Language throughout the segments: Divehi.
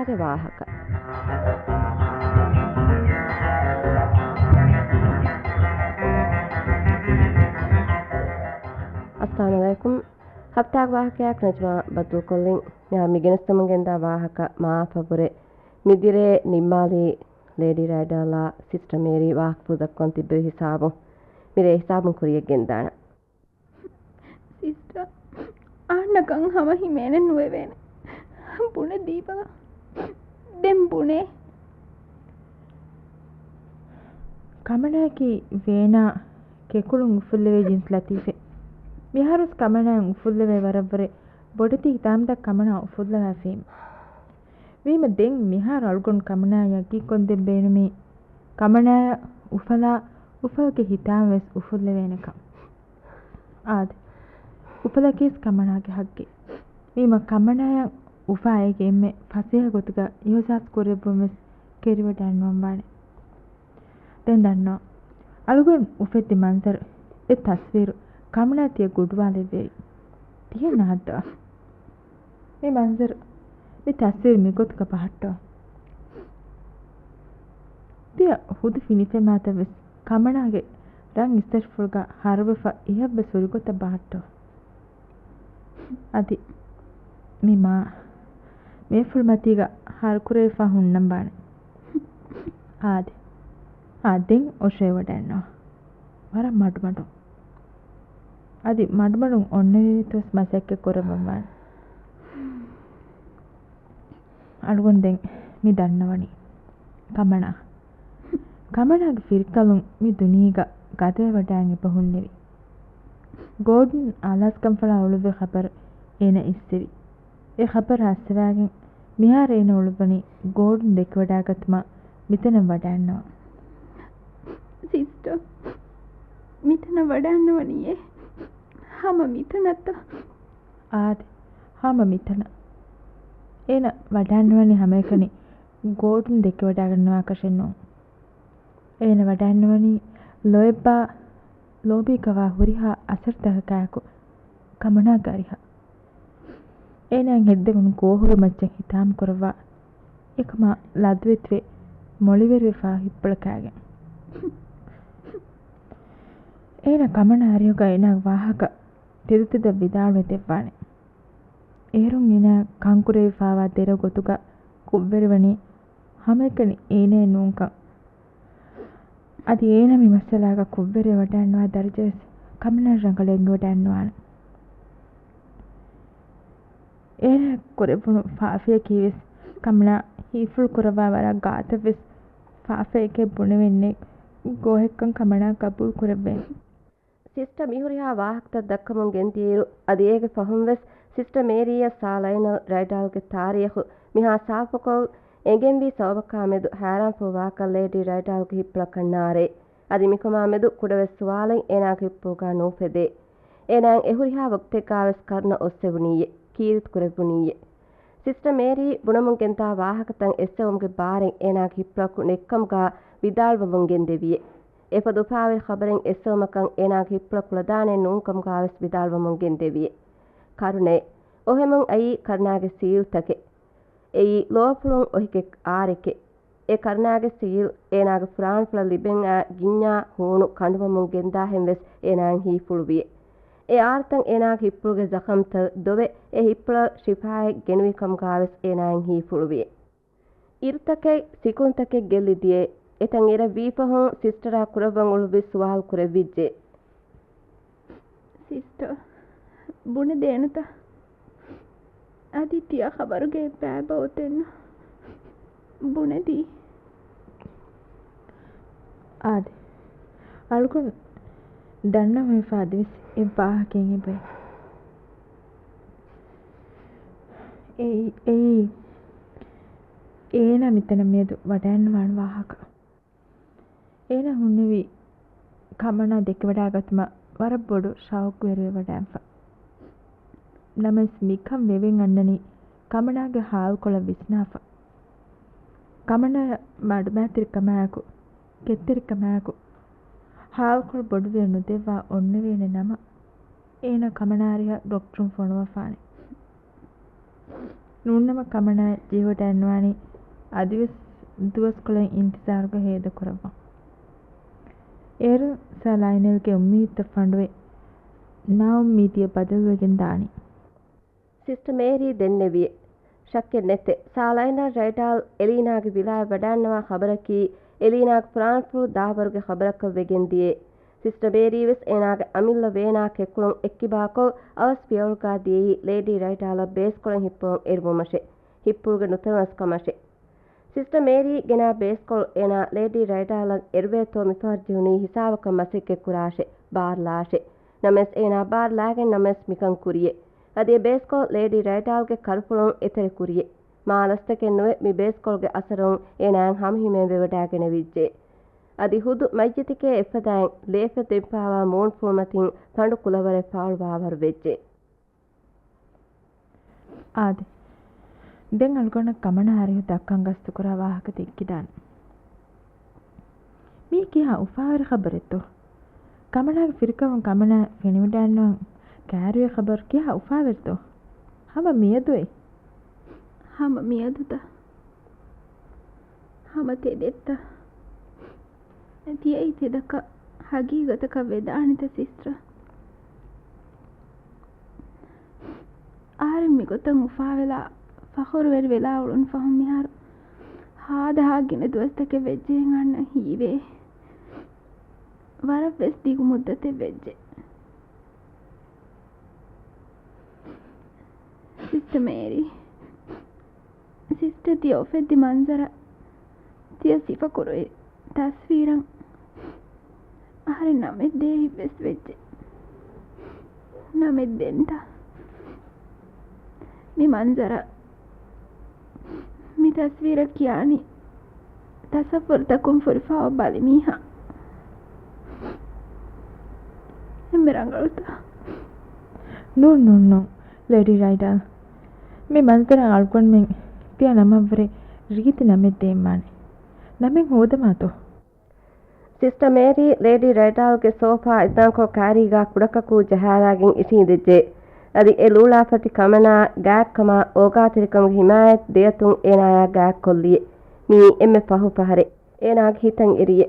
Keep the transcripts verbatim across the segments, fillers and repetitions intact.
ގެ ވާހަކަ. އައްސަލާމު ޢަލައިކުމް. ހަފްތާގެ ވާހަކަޔާއެކު ނަޖްމާ ބައްދަލުކޮށްލިން. މިހާރު މި ގެނެސްދެމުން ގެންދާ ވާހަކަ މާފަށްވުރެ މިދިރޭ ނިންމާލީ ލޭޑީ ރައިޑާލާ ސިސްޓަ މޭރީ ވާހަކަފުޅު ދައްކަން ތިއްބެވި ހިސާބު. މިރޭ ހިސާބުން ކުރިޔަށް ގެންދާނަން. ސިސްޓަ، އަހަންނަކަށް ހަމަ ހިމޭނެއް ނުވެވޭނެ. ބުނެދީބަލަ. ދެން ބުނޭ. ކަމަނާއަކީ ވޭނާ ކެކުޅުން އުފުއްލެވޭ ޖިންސް ލަތީފެއް. މިހާރުވެސް ކަމަނާއަށް އުފުއްލެވޭ ވަރަށްވުރެ ބޮޑެތި ހިތާމަތައް ކަމަނާ އުފުއްލަވާފީމު. ވީމަ ދެން މިހާރު އަޅުގަނޑު ކަމަނާއަށް ޔަގީންކޮށްދޭން ބޭނުމީ، ކަމަނާއަށް އުފަލާ، އުފަލުގެ ހިތާމަވެސް އުފުއްލެވޭނެކަން. އާދެ، އުފަލަކީވެސް ކަމަނާގެ ހައްގެއް. ވީމަ ކަމަނާއަށް އުފާ އޭގެ އެންމެ ފަސޭހަ ގޮތުގަ އިހުސާސް ކުރެއްވުންވެސް ކެރިވަޑައިންނަވަންވާނެ. ދެން ދަންނަވަ. އަޅުގަނޑު އުފެއްދި މަންޒަރު، އެ ތަސްވީރު ކަމަނާ ތިޔަ ގުޑުވާލެއްވެވި. ތިހެން ނާއްދާ. މި މަންޒަރު، މި ތަސްވީރު މިގޮތުގަ ބަހައްޓަވާ. ތިޔަ ހުދު ފިނިފެމާތައްވެސް ކަމަނާގެ ރަން އިސްތަށިފުޅުގަ ހަރުވެފަ އިހަށްވެސް ހުރިގޮތަށް ބަހައްޓަވާ. އަދި މި މާ މޭފުޅުމަތީގަ ހަރުކުރެވިފަ ހުންނަން ބާނެ. އާދެ. އާ، ދެން އޮށޯވަޑައިންނަވާ. ވަރަށް މަޑުމަޑުން. އަދި މަޑުމަޑުން އޮންނަވީތަ ވެސް މަސައްކަތް ކުރައްވަން ވާނެ. އަޅުގަނޑު ދެން މި ދަންނަވަނީ ކަމަނާ. ކަމަނާގެ ފިރިކަލުން މި ދުނިޔޭގަ ގަދަވެވަޑައިގެން އެބަ ހުންނެވި. ގޯޑްން އާލާސްކަންފަޅާ އުޅުއްވި ޚަބަރު އޭނަ އިއްސެވި. އެ ޚަބަރު އައްސަވާގެން މިހާރު އޭނަ އުޅުއްވަނީ ގޯޑްން ދެކެވަޑައިގަތުމަށް މިތަނަށް ވަޑައިންނަވަން. ސިސްޓަރ، މިތަނަށް ވަޑައިންނަވަނީއޭ؟ ހަމަ މިތަނަށްތަ؟ އާދެ، ހަމަ މިތަނަށް. އޭނަ ވަޑައިންނަވަނީ ހަމައެކަނި ގޯޑްން ދެކެވަޑައިގަންނަވާކަށެއް ނޫން. އޭނަ ވަޑައިންނަވަނީ ލޯތްބާ ލޯބީގަވާ ހުރިހާ އަސަރުތަކަކާއެކު ކަމަނާގެ އަރިހަށް. އޭނާއަށް ހެއްދެވުނު ގޯހުގެ މައްޗަށް ހިތާމަކުރައްވާ އެކަމާ ލަދުވެތިވެ މޮޅިވެރިވެފާ ހިއްޕުޅަކާގެން. އޭނަ ކަމަނާ އަރިހުގަ އޭނާގެ ވާހަކަ ތެދުތެދަށް ވިދާޅުވެ ދެއްވާނެ. އޭރުން އޭނާ ކަންކުރެވިފާވާ ދެރަ ގޮތުގަ ކުށްވެރިވަނީ ހަމައެކަނި އޭނައެއް ނޫންކަން. އަދި އޭނަ މި މައްސަލާގަ ކުށްވެރިވެވަޑައިންނަވާ ދަރަޖަވެސް ކަމަނާ ރަނގަޅަށް އެނގިވަޑައިންނަވާނެ. އޭނަ ކުރެއްވުނު ފާފަޔަކީވެސް ކަމަނާ ހީފުޅު ކުރައްވާ ވަރަށް ގާތަށްވެސް ފާފައެކޭ ބުނެވެންނެއް ގޯހެއްކަން ކަމަނާ ގަބޫލު ކުރެއްވޭނެ. ސިސްޓަ މިހުރިހާ ވާހަކަތައް ދައްކަމުން ގެންދިޔައިރު، އަދި އޭގެ ފަހުންވެސް ސިސްޓަ މޭރީއަށް ސާ ލައިނަލް ރައިޑާލްގެ ތާރީޚު މިހާ ސާފުކޮށް އެނގެންވީ ސަބަބަކާމެދު ހައިރާންފުޅު ވާކަށް ލޭޑީ ރައިޑާލްގެ ހިއްޕުޅަކަށް ނާރޭ. އަދި މިކަމާމެދު ކުޑަވެސް ސުވާލެއް އޭނާގެ ހިއްޕުޅުގަ ނޫފެދޭ. އޭނާއަށް އެހުރިހާ ވަގުތެއްގާވެސް ކަރުނަ އޮއްސެވުނީއޭ، ކީރިތި ކުރެއްވުނީއޭ. ސިސްޓަ މޭރީ ބުނަމުން ގެންދާ ވާހަކަތައް އެއްސެވުމުގެ ބާރެއް އޭނާގެ ހިއްޕުޅަކު ނެތްކަމުގާ ވިދާޅުވަމުން ގެންދެވިއޭ. އެފަދަ އުފާވެރި ޚަބަރެއް އެއްސެވުމަކަށް އޭނާގެ ހިއްޕުޅަށް ކުޅަދާނެއް ނޫންކަމުގާވެސް ވިދާޅުވަމުން ގެންދެވިއޭ. ކަރުނައެއް. އޮހެމުން އައީ ކަރުނާގެ ސީލްތަކެއް. އެއީ ލޯފުޅުން އޮހިގެ އާރެކެއް. އެ ކަރުނާގެ ސީލް އޭނާގެ ފުރާނަފުޅަށް ލިބެން އައި ގިންޏާ ހޫނު ކަނޑުވަމުން ގެންދާހެން ވެސް އޭނާއަށް ހީފުޅުވިއޭ. އެ އާރުތައް އޭނާގެ ހިއްޕުޅުގެ ޒަޚަމްތައް ދޮވެ އެ ހިއްޕުޅަށް ޝިފާއެއް ގެނުވި ކަމުގާވެސް އޭނާއަށް ހީފުޅުވިއޭ. އިރުތަކެއް، ސިކުންތަކެއް ގެއްލި ދިޔައޭ. އެތަން އިރަށް ވީފަހުން ސިސްޓަރާ ކުރައްވަން އުޅުއްވި ސުވާލު ކުރެއްވިއްޖެ. ސިސްޓަރ، ބުނެދޭނެތަ؟ އަދި ތިޔަ ޚަބަރުގެ އެއްބައިބައޮތެއްނު ބުނެދީ. އާދެ. އަޅުގަނޑު ދަންނަވަން އެފަދަވެސް އެއް ވާހަކައެއް އެބައި. އެއީ، އެއީ، އޭނާ މިތަނަށް މިއަދު ވަޑައިންނަވާނެ ވާހަކަ. އޭނާ ހުންނެވީ ކަމަނާ ދެކެވަޑައިގަތުމަށް ވަރަށް ބޮޑު ޝައުޤުވެރިވެވަޑައިފަ. ނަމަވެސް މިކަން ވެވެން އަންނަނީ ކަމަނާގެ ހާލުކޮޅަށް ވިސްނާފަ. ކަމަނާ މަޑުމައިތިރިކަމާއެކު، ކެތްތެރިކަމާއެކު ހާލުކޮޅު ބޮޑުވެ ނުދެއްވާ އޮންނެވޭނެ ނަމަ، އޭނާ ކަމަނާ އަރިހަށް ޑޮކްޓަރުން ފޮނުވާފާނެ. ނޫންނަމަ ކަމަނާ ޖެހިވަޑައިންވާނީ އަދިވެސް ދުވަސްކޮޅެއް އިންތިޒާރުގަ ހޭދަކުރައްވަން. އޭރުން ސާ ލައިނަލްގެ އުއްމީދުތައް ފަނޑުވެ ނާއުއްމީދިއަށް ބަދަލުވެގެން ދާނީ. ސިސްޓަ މޭރީ ދެންނެވިއޭ. ޝައްކެއް ނެތެ. ސާ ލައިނަލް ރައިޑާލް އެލީނާގެ ވިލާއަށް ވަޑައިންނަވާ ޚަބަރަކީ އެލީނާގެ ފުރާނަފުޅު ދާވަރުގެ ޚަބަރަކަށް ވެގެން ދިޔޭ. ސިސްޓަ މޭރީ ވެސް އޭނާގެ އަމިއްލަ ވޭނާ ކެކުޅުން އެއްކިބާކޮށް، އަވަސް ފިޔަވަޅުގާ ދިޔައީ ލޭޑީ ރައިޑާލަށް ބޭސްކޮޅެއް ހިއްޕަވަން އެރުވުމަށެ. ހިއްޕުޅުގެ ނުތަނަވަސްކަމަށެ. ސިސްޓަ މޭރީ ގެނާ ބޭސްކޮޅު އޭނާ ލޭޑީ ރައިޑާލަށް އެރުވޭތޯ މިފަހަރު ޖެހުނީ ހިސާބަކަށް މަސައްކަތްކުރާށެ، ބާރުލާށެ. ނަމަވެސް އޭނާ ބާރުލާގެން ނަމަވެސް މިކަން ކުރިއޭ. އަދި އެ ބޭސްކޮޅު ލޭޑީ ރައިޑާލްގެ ކަރުފުޅުން އެތެރެ ކުރިއޭ. މާ އަލަސްތަކެއް ނުވެ މި ބޭސްކޮޅުގެ އަސަރުން އޭނާއަށް ހަމަހިމޭން ވެވަޑައިގެނެވިއްޖެ. އަދި ހުދު މައްޔިތެކޭ އެއްފަދައިން ލޭފަ ދެންފާވާ މޫނުފުޅުމަތިން ފަނޑު ކުލަވަރެއް ފާޅުވާވަރު ވެއްޖެ. އާދެ. ދެން އަޅުގަނޑަށް ކަމަނާ އަރިހު ދައްކަން ގަސްތުކުރާ ވާހަކަ ދެއްކިދާނެ. މީ ކިހާ އުފާވެރި ޚަބަރެއްތޯ؟ ކަމަނާގެ ފިރިކަމުން ކަމަނާ ފެނިވަޑައިންނަވަން ކާރިވޭ ޚަބަރު ކިހާ އުފާވެރިތޯ؟ ހަމަ މިއަދު އެއް. ހަމަ މިއަދުތަ؟ ހަމަ ތެދެއްތަ؟ ތިޔައީ ތެދަކަށް ހަގީގަތަކަށް ވެދާނެތަ ސިސްޓަ؟ އަހަރެން މިގޮތަށް އުފާވެލާ، ފަޚުރުވެރިވެލާ އުޅުނު ފަހުން މިހާރު ހާދަހާ ގިނަ ދުވަސްތަކެއް ވެއްޖެހެން އަންނަން ހީވޭ. ވަރަށްވެސް ދިގު މުއްދަތެއް ވެއްޖެ. ސިސްޓަ މޭރީ، ސިސްޓަ ތިޔަ އުފެއްދި މަންޒަރަށް، ތިޔަ ސިފަކުރުވި ތަސްވީރަށް އަހަރެން ނަމެއް ދޭހިތްވެސް ވެއްޖެ. ނަމެއް ދެންތަ؟ މި މަންޒަރަށް، މި ތަސްވީރަށް ކިޔާނީ ތަސައްވަރުތަކުން ފުރިފައިވާ ބަލި މީހާ. އެންމެ ރަނގަޅުތަ؟ ނޫން، ނޫން، ނޫން. ލޭޑީ ރައިޑާލް، މި މަންޒަރަށް އަޅުގަނޑުމެން ތިޔަ ނަމަށްވުރެ ރީތި ނަމެއް ދޭންވާނެ. ނަމެއް ހޯދަމާތޯ؟ ސިސްޓަ މޭރީ ލޭޑީ ރައިޑާލްގެ ސޯފާ އިސްނާންކޮށް ކާރީގާ ކުޑަކަކޫ ޖަހާލާގެން އިށީނދެއްޖެ. އަދި އެ ލޫޅާފަތި ކަމަނާ ގާތްކަމާ އޯގާތެރިކަމުގެ ހިމާޔަތް ދެއަތުން އޭނާޔާ ގާތްކޮށްލިއެ. މިއީ އެންމެ ފަހު ފަހަރެއް. އޭނާގެ ހިތަށް އެރިއެ.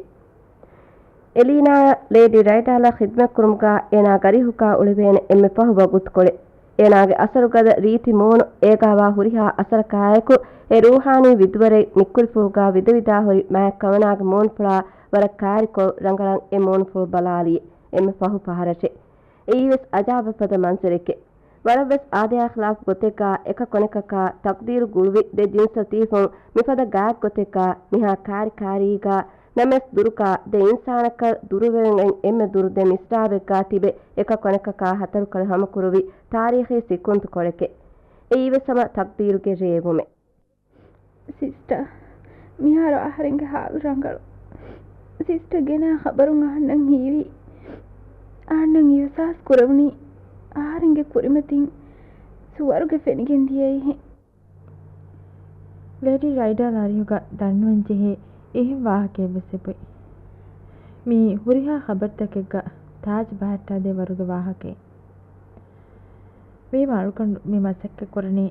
އެލީނާއަށް ލޭޑީ ރައިޑާލަށް ޚިދްމަތްކުރުމުގާ އޭނާގެ އަރިހުގާ އުޅެވޭނެ އެންމެ ފަހު ވަގުތުކޮޅެއް. އޭނާގެ އަސަރުގަދަ ރީތި މޫނު އޭގާވާ ހުރިހާ އަސަރަކާއެކު، އެ ރޫޙާނީ ވިދުވަރެއް ނިއްކުރިފުޅުގާ ވިދެވިދާހުރި މާތް ކަމަނާގެ މޫނުފުޅާ ވަރަށް ކާރިކޮށް ރަނގަޅަށް އެ މޫނުފުޅު ބަލާލިއެ. އެންމެ ފަހު ފަހަރަށެ. އެއީވެސް އަޖާބެއްފަދަ މަންޒަރެކެ. ވަރަށްވެސް އާދަޔާ ޚިލާފު ގޮތެއްގާ އެކަކު އަނެކަކާ ތަޤްދީރު ގުޅުވި ދެ ޖިންސަށް ތީފުން މިފަދަ ގާތްގޮތެއްގާ މިހާ ކާރި ކާރީގާ ނަމަވެސް ދުރުގާ ދެ އިންސާނަކަށް ދުރުވެގެން އެންމެ ދުރު ދެ މިސްރާބެއްގާ ތިބެ އެކަކު އަނެކަކާ ހަތަރުކަޅި ހަމަކުރުވި ތާރީޚީ ސިކުންތު ކޮޅެކެ. އެއީވެސް ހަމަ ތަޤްދީރުގެ ރޭވުމެއް. ސިސްޓަ، މިހާރު އަހަރެންގެ ހާލު ރަނގަޅު. ސިސްޓަ ގެނާ ޚަބަރުން އަހަންނަށް ހީވީ، އަހަންނަށް އިހުސާސް ކުރެވުނީ އަހަރެންގެ ކުރިމަތިން ސުވަރުގެ ފެނިގެން ދިޔައިހެން. ލޭޑީ ރައިޑާލް އަރިހުގަ ދަންނަވަން ޖެހޭ އެހެން ވާހަކައެއް ވެސް އެބޮތް. މީ ހުރިހާ ޚަބަރުތަކެއްގަ ތާޖް ބަހައްޓާދޭ ވަރުގެ ވާހަކައެއް. ވީމަ އަޅުގަނޑު މި މަސައްކަތް ކުރަނީ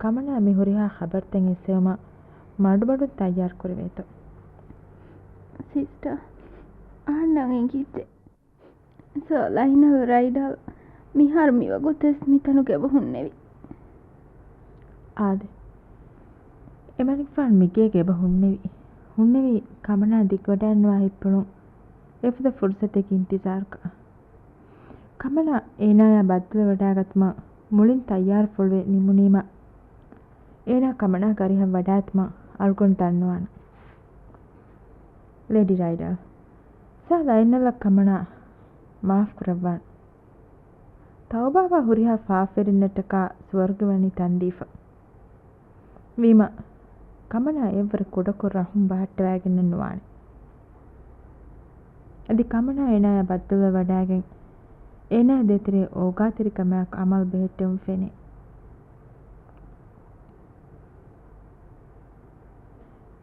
ކަމަނާ މި ހުރިހާ ޚަބަރުތައް އެއްސެވުމަށް މަޑުމަޑުން ތައްޔާރު ކުރެވޭތޯ. ސިސްޓަ، އަހަންނަށް އެނގިއްޖެ ސާ ލައިނަލް ރައިޑާލް މިހާރު މިވަގުތުވެސް މިތަނުގަ އެބަ ހުންނެވި. އާދެ. އެމަނިކުފާނު މިގޭގަ އެބަ ހުންނެވި. ހުންނެވީ ކަމަނާ ދިގުވަޑައިންވާ ހިތްޕުޅުން އެފަދަ ފުރުސަތެއްގެ އިންތިޒާރުގަ. ކަމަނާ އޭނާޔާ ބައްދަލުވެވަޑައިގަތުމަށް މުޅިން ތައްޔާރުފުޅުވެ ނިމުނީމަ، އޭނާ ކަމަނާގެ އަރިހަށް ވަޑާއެތުމަށް އަޅުގަނޑު ދަންނަވާނަން. ލޭޑީ ރައިޑާލް، ސާ ލައިނަލްއަށް ކަމަނާ މާފު ކުރައްވާން. ތައުބާވާ ހުރިހާ ފާފަވެރިންނަށްޓަކާ ސުވަރުގެ ވަނީ ތަންދީފަ. ވީމަ، ކަމަނާ އެއްވަރު ކުޑަކޮށް ރަހުމް ބަހައްޓަވައިގެންނެއް ނުވާނެ. އަދި ކަމަނާ އޭނާޔާ ބައްދަލުވެވަޑައިގެން، އޭނާ ދޭތެރޭ އޯގާތެރިކަމާއެކު އަމަލު ބެހެއްޓެވުން ފެނޭ.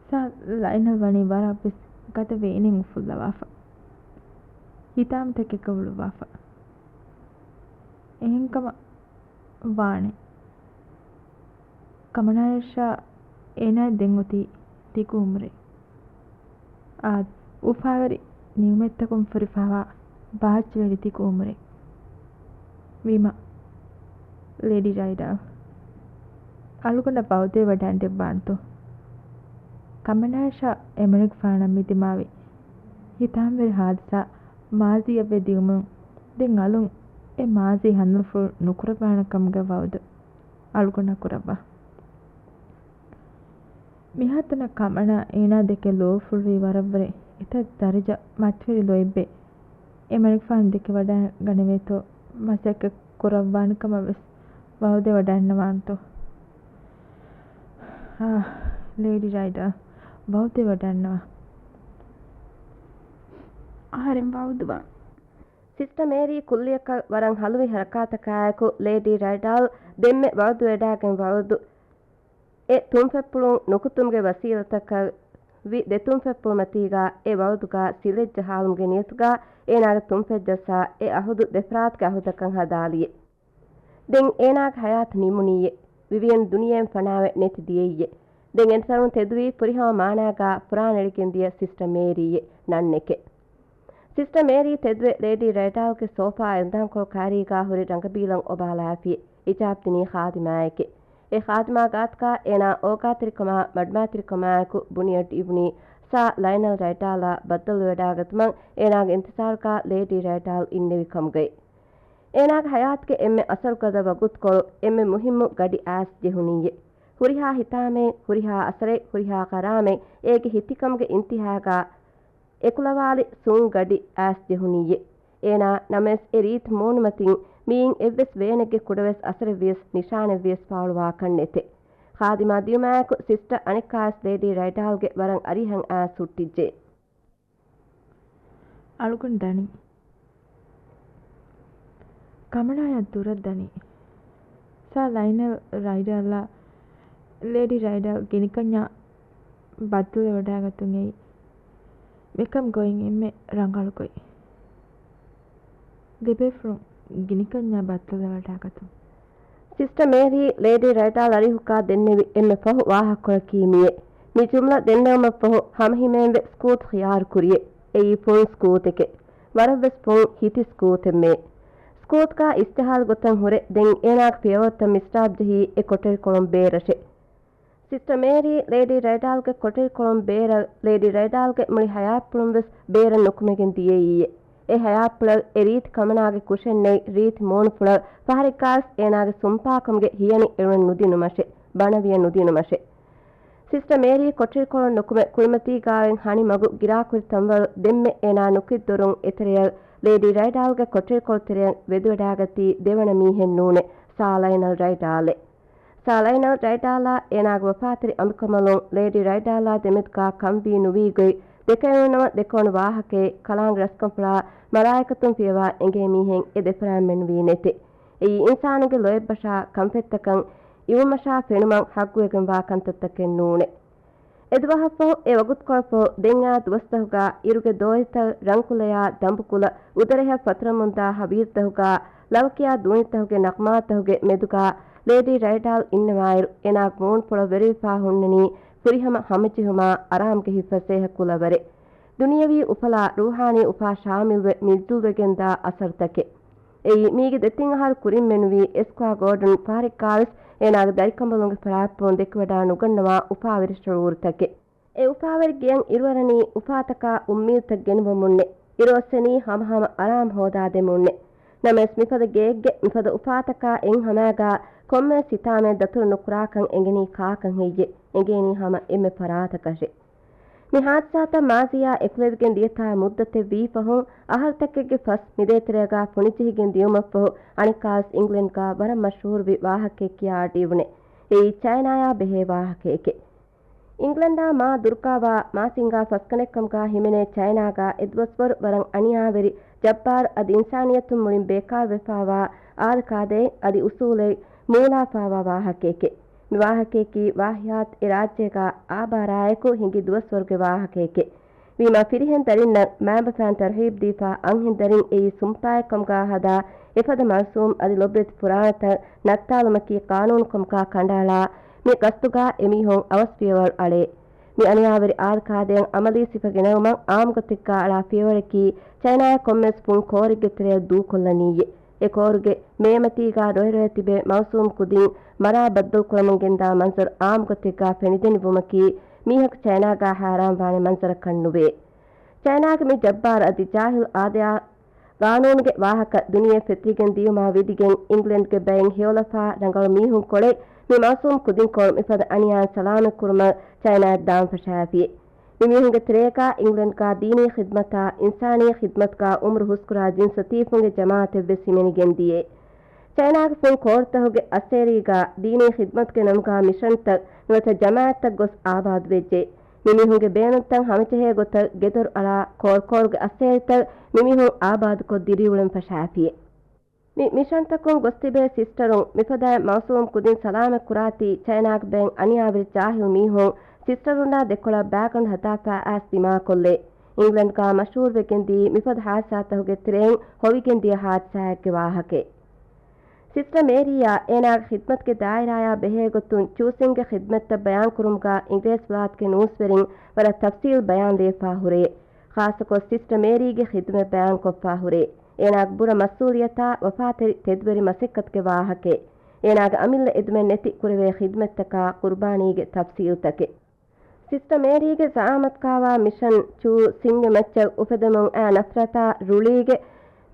ސާ ލައިނަލް ވަނީ ވަރަށްވެސް ގަދަ ވޭނެއް އުފުއްލަވާފަ. ހިތާމަތަކެއްގަ ހުޅުއްވާފަ. އެހެންކަމަށް ވާނެ. ކަމަނާޔަށާ އޭނާ ދެން އޮތީ ދިގު އުމުރެއް. އާދެ، އުފާވެރި ނިޢުމަތްތަކުން ފުރިފައިވާ ބާއްޖަވެރި ދިގު އުމުރެއް. ވީމަ، ލޭޑީ ރައިޑާލް، އަޅުގަނޑަށް ވަޢުދުވެވަޑައިގަންނަވާންތޯ؟ ކަމަނާޔަށާ އެމަނިކުފާނަށް މި ދިމާވި ހިތާމަވެރި ހާދިސާ މާޒީއަށްވެ ދިޔުމުން ދެން އަލުން އެ މާޒީ ހަނދުނުފުޅު ނުކުރައްވާނެ ކަމުގެ ވަޢުދު އަޅުގަނޑަށް ކުރައްވާ. މިހާތަނަށް ކަމަނާ އޭނާ ދެކެ ލޯފުޅުވީ ވަރަށްވުރެ އެތައް ދަރަޖަ މަތިވެރި ލޯތްބެއް އެމަނިކުފާނު ދެކެވަޑައި ގަނެވޭތޯ މަސައްކަތް ކުރައްވާނެ ކަމަށް ވެސް ވަޢުދެވަޑައިގަންނަވާންތޯ؟ އާ، ލޭޑީ ރައިޑާލް، ވަޢުދެވަޑައިގަންނަވާ. އަހަރެން ވަޢުދުވާން. ސިސްޓަ މޭރީ ކުއްލިއަކަށް ވަރަށް ހަލުވި ހަރަކާތަކާއެކު ލޭޑީ ރައިޑާލް ދެންމެ ވަޢުދުވެވަޑައިގެން ވަޢުދު އެ ތުންފަތްޕުޅުން ނުކުތުމުގެ ވަސީލަތަކަށް ވި ދެ ތުންފަތްޕުޅު މަތީގާ އެ ވަޢުދުގާ ސިލައްޖަހާލުމުގެ ނިޔަތުގާ އޭނާގެ ތުންފަތްޖައްސާ އެ އަހުދު ދެފަރާތުގެ އަހުދަކަށް ހަދާލިއެ. ދެން އޭނާގެ ހަޔާތު ނިމުނީއެ. ވިވިޔަން ދުނިޔެއިން ފަނާވެ ނެތި ދިޔައީއެ. ދެން އެންތަރުން ތެދުވީ ފުރިހަމަ މާނާގާ ފުރާނައެޅިގެން ދިޔަ ސިސްޓަ މޭރީއެ ނަންނެކެ. ސިސްޓަ މޭރީ ތެދުވެ ލޭޑީ ރައިޑާލްގެ ސޯފާ އެނދާންކޮޅު ކާރީގާ ހުރި ރަނގަބީލަން އޮބާލާފި އިޖާބް ދިނީ ޚާދިމާއެކެ. އެ ޚާދިމާ ގާތުގާ އޭނާ އޯގާތެރިކަމާ މަޑުމައިތިރިކަމާއެކު ބުނިއަޑު އިވުނީ ސާ ލައިނަލް ރައިޑާލާ ބައްދަލުވެވަޑައިގަތުމަށް އޭނާގެ އިންތިޒާރުގާ ލޭޑީ ރައިޑާލް އިންނެވި ކަމުގައި. އޭނާގެ ހަޔާތުގެ އެންމެ އަސަރުގަދަ ވަގުތުކޮޅު އެންމެ މުހިއްމު ގަޑި އައިސް ޖެހުނީއޭ. ހުރިހާ ހިތާމައެއް، ހުރިހާ އަސަރެއް، ހުރިހާ ކަރާމަތް އޭގެ ހިތިކަމުގެ އިންތިހާގާ އެކުލަވާލި ސޫން ގަޑި އައިސް ޖެހުނީއޭ. އޭނާ ނަމަވެސް އެ ރީތި މޫނުމަތިން މިއިން އެއްވެސް ވޭނެއްގެ ކުޑަވެސް އަސަރެއްވިޔަސް ނިޝާނެއްވިޔަސް ފާޅުވާކަށް ނެތެ. ޚާދިމާ ދިޔުމާއެކު ސިސްޓަ އަނެއްކާވެސް ލޭޑީ ރައިޑާލްގެ ވަރަށް އަރިހަށް އައިސް ހުއްޓިއްޖެ. އަޅުގަނޑު ދަނީ. ކަމަނާޔަށް ދުރަށް ދަނީ. ސާ ލައިނަލް ރައިޑާލްއާ ލޭޑީ ރައިޑާލް ގިނިކަންޏާ ބައްދަލުވެވަޑައިގަތުން އެއީ މިކަން ގޮތް އެންމެ ރަނގަޅު ގޮތް. ދެބޭފުޅުން ގިނިކަންޏާ ބައްދަލުވެވަޑައިގަތުން. ސިސްޓަ މޭރީ ލޭޑީ ރައިޑާލް އަރިހުކާ ދެންނެވި އެންމެ ފަހު ވާހަކަކޮޅަކީ މިއޭ. މި ޖުމްލަ ދެންނެވުމަށްފަހު ހަމަހިމޭންވެ ސްކޫތު ޚިޔާރު ކުރިއޭ. އެއީ ފުން ސްކޫތެކޭ. ވަރަށްވެސް ފުން ހިތި ސްކޫތެއްމެ. ސްކޫތުގާ އިސްތިހާލު ގޮތަށް ހުރެ ދެން އޭނާގެ ފިޔަވަޅުތައް މިސްރާބު ޖެހީ އެ ކޮޓަރިކޮޅުން ބޭރަށޭ. ސިސްޓަ މޭރީ ލޭޑީ ރައިޑާލްގެ ކޮޓަރިކޮޅުން ބޭރަށް ލޭޑީ ރައިޑާލްގެ މުޅި ހަޔާތްޕުޅުން ވެސް ބޭރަށް ނުކުމެގެން ދިޔައީއޭ. އެ ހަޔާތްޕުޅަށް އެ ރީތި ކަމަނާގެ ކުށެއް ނެތް ރީތި މޫނުފުޅަށް ފަހަރެއްގާވެސް އޭނާގެ ސުންޕާކަމުގެ ހިޔަނި އެޅުން ނުދިނުމަށެ، ބަނަވިޔަ ނުދިނުމަށެ. ސިސްޓަ މޭރީ ކޮޓަރިކޮޅުން ނުކުމެ ކުރިމަތީގާވެން ހަނި މަގު ގިރާކުރި ތަންވަޅު ދެންމެ އޭނާ ނުކިތް ދޮރުން އެތެރެޔަށް ލޭޑީ ރައިޑާލްގެ ކޮޓަރިކޮޅު ތެރެޔަށް ވެދުވެޑާގަތީ ދެވަނަ މީހެއް ނޫނެ، ސާ ލައިނަލް ރައިޑާލެ. ސާ ލައިނަލް ރައިޑާލާ އޭނާގެ ވަފާތެރި އަނބިކަނބަލުން ލޭޑީ ރައިޑާލާ ދެމެދުގާ ކަންވީ ނުވީ ގޮތް ދެކެވެނުނަމަ ދެކެވުނު ވާހަކައެއް ކަލާނގެ ރަސްކަންފުޅާ މަލާއިކަތުން ފިޔަވާ އެނގޭ މީހެއް އެ ދެފަރާތްމެން ނުވީ ނެތެ. އެއީ އިންސާނުންގެ ލޯތްބަށާ ކަންފަތްތަކަށް އިވުމަށާ ފެނުމަށް ހައްގުވެގެންވާ ކަންތައްތަކެއް ނޫނެ. އެދުވަހަށްފަހު އެ ވަގުތުކޮޅަށްފަހު ދެންޏާ ދުވަސްތަކުގާ އިރުގެ ދޯތިތައް ރަންކުލަޔާ ދަނބުކުލަ އުދަރެހަށް ފަތުރަމުންދާ ހަވީރުތަކުގާ ލަވަކިޔާ ދޫނިތަކުގެ ނަޣުމާތަކުގެ މެދުގާ ލޭޑީ ރައިޑާލް އިންނަވާއިރު އޭނާގެ މޫނުފުޅަށް ވެރިވެފާ ހުންނަނީ ފުރިހަމަ ހަމަޖެހުމާ އަރާމުގެ ހިތްފަސޭހަ ކުލަވަރެއް. ދުނިޔަވީ އުފަލާ ރޫޙާނީ އުފާ ޝާމިލްވެ މިއްޒުލްވެގެންދާ އަސަރުތަކެއް. އެއީ މީގެ ދެތިން އަހަރު ކުރިން މެނުވީ އެސްކްވާ ގޯޑަން ފަހަރެއްގާވެސް އޭނާގެ ދަރިކަނބަލުންގެ ފަރާތްޕުޅުން ދެކިވަޑާ ނުގަންނަވާ އުފާވެރި ޝުޢޫރުތަކެއް. އެ އުފާވެރި ގެޔަށް އިރުއަރަނީ އުފާތަކާ އުއްމީދުތައް ގެނުވަމުންނެ. އިރުއޮއްސެނީ ހަމަހަމަ އަރާމު ހޯދާދެމުންނެ. ނަމަވެސް މިފަދަ ގެއެއްގެ މިފަދަ އުފާތަކާ އެއް ހަމައިގާ ކޮންމެވެސް ހިތާމައެއް ދަތުރު ނުކުރާކަން އެނގެނީ ކާކަން ހެއްޔޭ؟ އެނގޭނީ ހަމަ އެންމެ ފަރާތަކަށެ. މި ހާދިސާތައް މާޒީއާ އެކުލެވިގެން ދިޔަތާ މުއްދަތެއް ވީފަހުން، އަހަރުތަކެއްގެ ފަސް މިދޭތެރޭގާ ފޮނިޖެހިގެން ދިޔުމަށްފަހު، އަނެއްކާވެސް އިންގްލެންޑްގާ ވަރަށް މަޝްހޫރުވި ވާހަކައެއް ކިޔާ އަޑުއިވުނެ. އެއީ ޗައިނާޔާ ބެހޭ ވާހަކައެކެ. އިންގްލެންޑާ މާ ދުރުގާވާ މާތިންގާ ފަސްގަނޑެއްކަމުގާ ހިމެނޭ ޗައިނާގާ އެދުވަސްވަރު ވަރަށް އަނިޔާވެރި، ޖައްބާރު އަދި އިންސާނިއްޔަތުން މުޅިން ބޭކާރުވެފާވާ އާދަކާދައެއް އަދި އުސޫލެއް މޫލާފާވާ ވާހަކައެކެ. މި ވާހަކަޔަކީ ވާހިޔާތު އެ ރާއްޖޭގާ އާބާރާއެކު ހިނގި ދުވަސްވަރުގެ ވާހަކައެކެ. ވީމާ ފިރިހެން ދަރިންނަށް މައިންބަފައިން ތަރުހީބް ދީފާ އަންހެން ދަރިން އެއީ ސުންޕާއެއްކަމުގާ ހަދާ އެފަދަ މައުސޫމް އަދި ލޮބުވެތި ފުރާނަތައް ނައްތާލުމަކީ ޤާނޫނުކަމުގާ ކަނޑައަޅާ މި ގަސްތުގަ އެމީހުން އަވަސް ފިޔަވަޅު އަޅޭ. މި އަނިޔާވެރި އާދަކާދައަށް އަމަލީ ސިފަ ގެނައުމަށް އާއްމުގޮތެއްގަ އަޅާ ފިޔަވަޅަކީ ޗައިނާއަށް ކޮންމެސް ފުން ކޯރެއްގެ ތެރެއަށް ދޫކޮށްލަނީއޭ. އެ ކޯރުގެ މޭމަތީގަ ރޮއެރޮއެ ތިބޭ މައުސޫމް ކުދިން މަރާ ބައްދަލުކުރަމުން ގެންދާ މަންޒަރު އާއްމުގޮތެއްގަ ފެނިދެނިވުމަކީ މީހަކު ޗައިނާގަ ހައިރާންވާނެ މަންޒަރަކަށް ނުވޭ. ޗައިނާގެ މި ޖައްބާރު އަދި ޖާހިލް އާދަޔާ ގާނޫނުގެ ވާހަކަ ދުނިޔެ ފެތުރިގެން ދިޔުމާ ވިދިގެން އިންގްލެންޑްގެ ބައެއް ހެޔޮލަފާ ރަނގަޅު މީހުން ކޮޅެއް މި މައުސޫމް ކުދިންކޮޅު މިފަދަ އަނިޔާއިން ސަލާމަތްކުރުމަށް ޗައިނާއަށް ދާން ފަށާފި. މި މީހުންގެ ތެރޭގަ އިންގްލެންޑްގަ ދީނީ ޚިދްމަތާ އިންސާނީ ޚިދްމަތުގަ އުމުރު ހުސްކުރާ ޖިންސު ތީފުންގެ ޖަމާއަތެއްވެސް ހިމެނިގެން ދިޔައޭ. ޗައިނާގެ ފުން ކޯރުތަކުގެ އައްސޭރީގަ ދީނީ ޚިދްމަތުގެ ނަމުގަ މިޝަންތައް ނުވަތަ ޖަމާއަތްތައް ގޮސް އާބާދުވެއްޖެ. މި މީހުންގެ ބޭނުންތައް ހަމަޖެހޭ ގޮތަށް ގެދޮރު އަޅާ ކޯރުކޯރުގެ އައްސޭރިތައް މި މީހުން އާބާދުކޮށް ދިރިއުޅެން ފަށާފިއޭ. މި މިޝަންތަކުން ގޮސްތިބޭ ސިސްޓަރުން މިފަދައިން މައުސޫމް ކުދިން ސަލާމަތް ކުރާތީ ޗައިނާގެ ބައެއް އަނިޔާވެރި ޖާހިލް މީހުން ސިސްޓަރުންނާ ދެކޮޅަށް ބާގަނޑު ހަދާފަ އައިސް ދިމާކޮށްލޭ. އިންގްލެންޑްގަ މަޝްހޫރުވެގެން ދިޔައީ މިފަދަ ހާދިސާތަކުގެ ތެރެއިން ހޮވިގެން ދިޔަ ހާދިސާއެއްގެ ވާހަކައެއް. ސިސްޓަރ މޭރީއާ އޭނާގެ ޚިދްމަތުގެ ދާއިރާޔާ ބެހޭގޮތުން ޗޫސިންގެ ޚިދްމަތްތައް ބަޔާންކުރުމުގަ އިނގިރޭސިވިލާތުގެ ނޫސްވެރިން ވަރަށް ތަފްސީލް ބަޔާން ލިޔެފާ ހުރޭ. ޚާއްޞަކޮށް ސިސްޓަރ މޭރީގެ ޚިދުމަތް ބަޔާންކޮށްފާ ހުރޭ. އޭނާގެ ބުރަ މަސްއޫލިއްޔަތާ ވަފާތެރި ތެދުވެރި މަސައްކަތުގެ ވާހަކައެއް. އޭނާގެ އަމިއްލަ އެދުމެއް ނެތި ކުރެވޭ ޚިދުމަތްތަކާ ޤުރުބާނީގެ ތަފްސީލްތަކެއް. ސިސްޓަރ މޭރީގެ ޒަޢާމަތުގަވާ މިޝަން ޗޫ ސިންގެ މައްޗަށް އުފެދެމުން އައި ނަފްރަތާ ރުޅީގެ